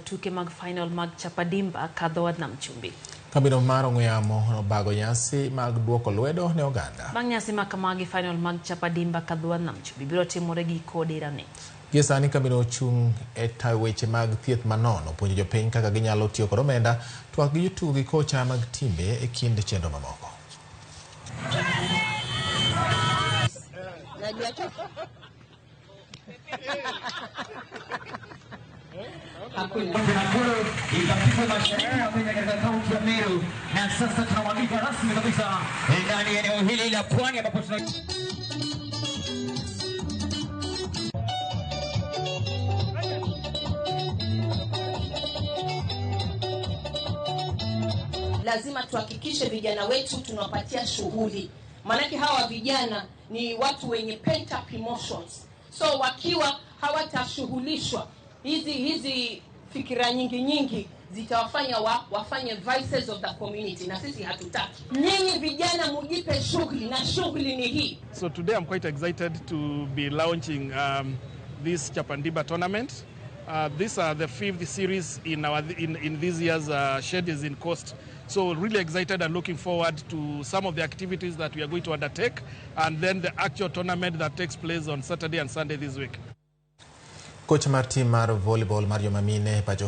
tuke mag final mag Chapadimba kadho wadh nam chumbi. Kambino mar ong'we yamo nobago nyasi mag duoko lwedo ne oganda. Bang' nyasi ma kamagi, final mag Chapadimba kadho wadh nam chumbi biro timore giko dirani. Gie sani kambino ochung' e tayo weche mag thieth manono, puonjo jopiny kaka ginyalo tiyo kod omenda, twak gi jotugo gi kocha mag timbe e kind chenro mamoko. Nakuru ikapigwa mashariki mwa Kenya katika kaunti ya Meru, na sasa tunamwagika rasmi kabisa ndani ya eneo hili la pwani ambapo tuna Lazima tuhakikishe vijana wetu tunawapatia shughuli, maanake hawa vijana ni watu wenye pent up emotions, so wakiwa hawatashughulishwa, hizi fikira nyingi nyingi zitawafanya wafanye vices of the community, na sisi hatutaki. Nyinyi vijana mujipe shughuli, na shughuli ni hii. So today I'm quite excited to be launching this Chapadimba tournament. These are the fifth series in this year's Shades in Coast. So really excited and looking forward to some of the activities that we are going to undertake, and then the actual tournament that takes place on Saturday and Sunday this week. Kocha mar tim mar volleyball mar joma mine e pacho.